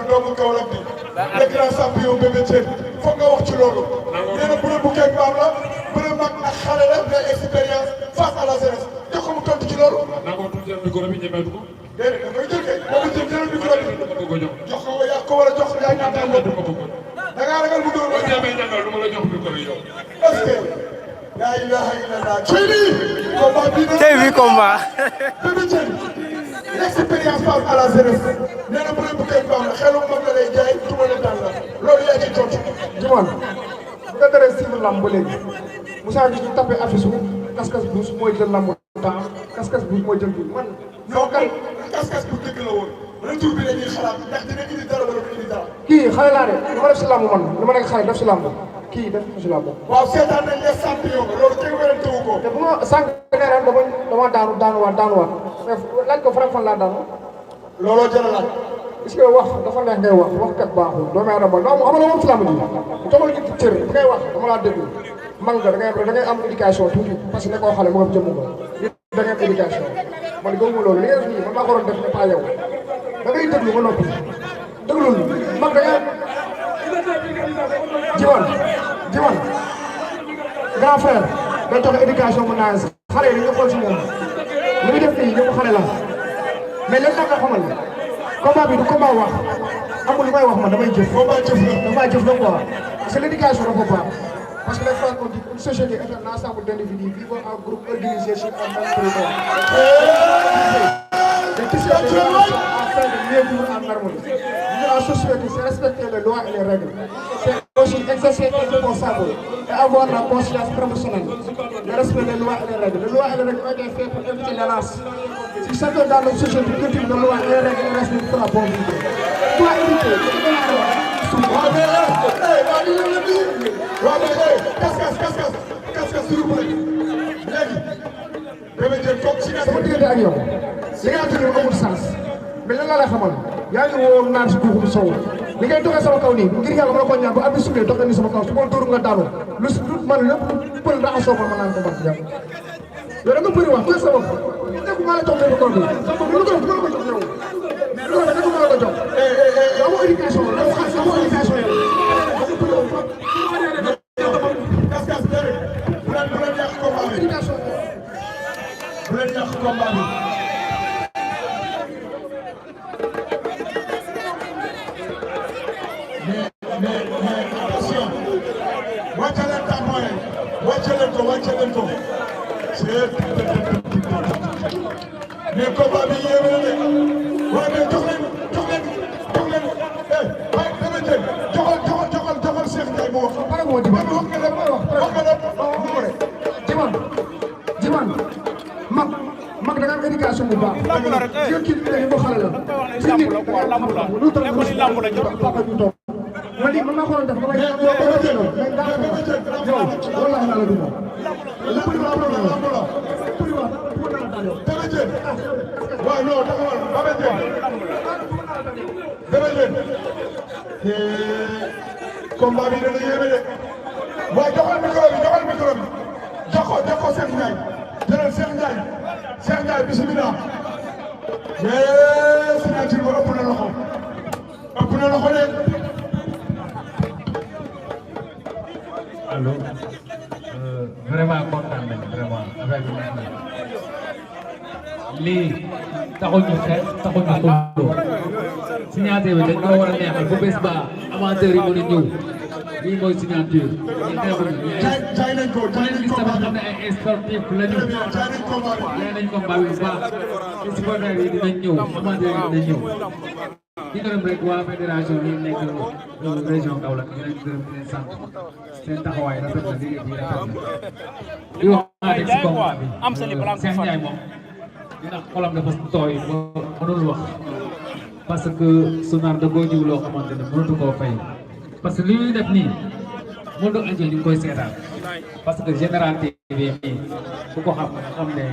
doomu Kaolack bi le grand champion Bébé Diène foog nga wax ci loolu nee na bëre bu keeg baam la bëre mag ak xale la mais expérience face à la jeunesse jox ko mu tontu ci loolu. naa ko tuuti micro bi ñemeetu ko. déedéet da koy jël kay Bébé Diène jëlal micro bi jox ko yaa ko war a jox yaa ñaata da ngaa ragal mu dóor. boo ñamee ñangal du ma la jox micro yi yow. est-ce que la ilaha illallah combat bi bi combat Bébé Diène l'expérience face à la jeunesse nee na bëre bu keeg baam la xelu mag la lay jaay tuma la daan la loolu yaa ci tontu. Juman bu nga daree suivre lamb ba léegi Moussa Diouf ñu tapé affiche su Kaskas Bouss mooy jël lamb temps Kaskas Bouss mooy jël bi man. non kay Kaskas bu dëgg la woon retour bi dañuy xalaat ndax dina indi dara wala du indi dara. kii xale laa de li ma def si lamb man li ma nekk xale def si lamb kii def ko si lamb. waaw seetaan nañ ne champion ba loolu kenn werante wu ko. te bu ma sànq nee ren dama daanuwaat mais laaj ko fan laa daanu. looloo jar a laaj. est-ce que wax dafa neex ngay wax kat baaxul doomu aadama non xam nga moom si lamb ji tomal ñu cër bi ngay wax dama laa déglu man nga da ngay am éducation tuuti parce que nekkoo xale mu nga jëmm ko da ngay am éducation man gëmuma loolu li nga def nii man maa ko doon def ne pas yow da ngay déglu ba noppi déglul mag da ngay jiwan grand frère day joxe éducation mu naan xale yi dañu xool si moom li muy def nii ñëpp xale la mais léegi nag nga xamal combat bi du combat wax amul lu may wax man damay jëf. combat jëf la damay jëf la quoi parce que l'éducation dafa baax parce que les femmes on dit une société est un ensemble d'individus vivant en groupe organisé sur un même territoire. Les tissus de relations afin de mieux vivre en harmonie. Vivre en société, c'est respecter les lois et les règles. C'est aussi exercer un responsable et avoir la conscience professionnelle. Le respect des lois et les règles. Les lois et les règles ont été faites pour éviter l'errance. Si chacun dans notre société cultive les lois et les règles, il respecte la bonne vie. Toi, éviter. Kaskas s'il vous plaît léegi Bébé Diène toog ci sama diggante ak yow li nga xam ne amul sens mais lan la lay xamal yaa ngi woo naan si duuxum sow li ngay doxee sama kaw nii ngir yàlla ma la ko ñaan ba abbi suulee doxee ni sama kaw su ma dóor nga daanu lu man lépp lu pël raxasoo ma naan ko mat yow yow da nga bëri wax teel sa bopp nekku maa la jox leen ko bi sa bopp lu ko du ma la ko jox yow lu ko nekku maa la ko jox yow amoo éducation amoo éducation yow Kaskas bu leen yàq combat bi bu leen yàq combat bi mais attention wàcce leen tampon yi wàcce leen ko mais combat bi yéeme na de waaye mais jox leen waaye Bébé Diène joxal Cheikh Ndiaye mu wax. pare moo di wax nga dem jiman mag da nga am éducation bu baax. yow kii bi léegi boo xale la. si nit lu tax papa ñu toog. man lii man maa ko doon def damay yow wallaahi naa la dund. Bébé Diène waaw non taxawal Bébé Diène combat bi dana yéeme de waaye joxal micro bi jox ko Cheikh Ndiaye jëlal Cheikh Ndiaye bismillah signature ba ëpp na loxo de allo vraiment kontaan nañ vraiment affaire bi neex na lii taxul ñu xeex taxul ñu xuloo signature bi dañ ko war a neexal bu bés ba amateur yi mën a ñëw lii mooy signature ñu xeexuñu jaay nañ ko xam ne ay sportif lañu jaay nañ combat bi bu baax supporters yi dinañ ñëw amateur yi dinañ ñëw di gërëm rek waa fédération yi nekk région Kaolack di leen gërëm di leen sant seen taxawaay rafet na liggéey bi rafet na di wax rek si combat bi Cheikh Ndiaye moom dina xolam dafa tooy ba mënul wax parce que Sonar da koo jiw loo xamante ne mënatu koo fay parce que li ñuy def nii monde entier ñu ngi koy seetaan parce que Général TV mii ku ko xam ne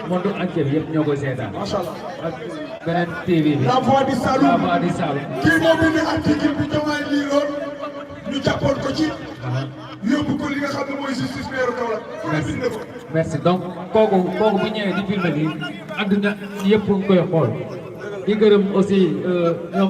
monde entier bi yëpp ñoo koy seetaan ak beneen TV bi La Voix du Saloum La Voix du Saloum kii moo bind article bi Diomaye lii loon ñu jàppoon ko ci yóbbu ko li nga xam ne mooy justice meeru Kaolack merci donc kooku bu ñëwee di filmé bi àdduna yëpp nga koy xool di gërëm aussi ñoom